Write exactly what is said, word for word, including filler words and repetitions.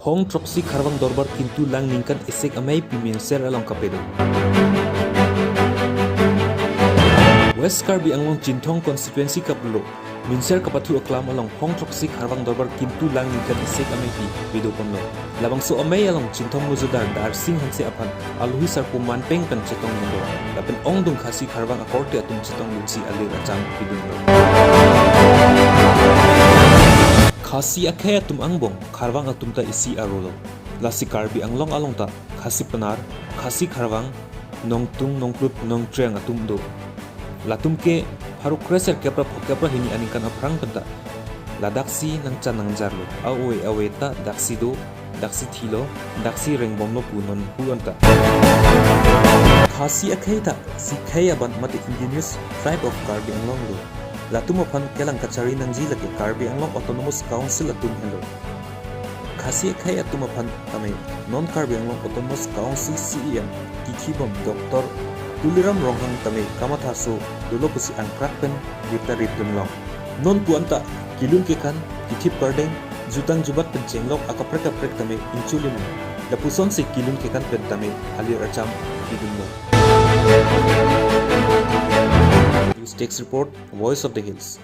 Hong throksi Kharbang Dorbar Kintu Lang ningkan isi ameipi Minser along kapedo. West Karbi Anglong Chinthong constituency kaplo Minser kapathu aklam along hong throksi Kharbang Dorbar Kintu Lang ningkan isi ameipi pedoponlo. Labangso amei along Chinthong mojudar Darsing Hanse aphan alohi sarpo manpeng pen chetongdunlo. Lapen ongdung Khasi Kharbang akorte atum chetongdunsi alir acham pidunlo. Khasi akhei atum angbong Kharbang atum ta isi arolo. Lasi Karbi Anglong along ta Khasi Pnar, Khasi Kharbang, Nongtung, Nongklut, Nongtriang atum do. Latum ke pharo kre-ser kep ra phokep ra hini aningkan aphrang penta ladaksi nangchan nangjarlo. Ave ave ta daksi do, daksi thilo, daksi rengbomlo pu non pu anta. Khasi akhei ta sikhei aban mate indigenous tribe of Karbi Anglong do. Latum aphan kelang kachari nangji lake Karbi Anglong Autonomous Council atum henlo. Khasi akhei atum aphan tame non Karbi Anglong Autonomous Council C E M kikhibom Doctor Tuliram Ronghang tame kamathaso dolo pusi angkrak pen birta ripdunlong. Non pu anta kilun kekan, kithip kardeng, jutang jubat pen chenglok akaprek kaprek tame ingchulim. Lapusonsi kilun kekan pen tame alir acham pidunlo. News Desk Report, Voice of the Hills.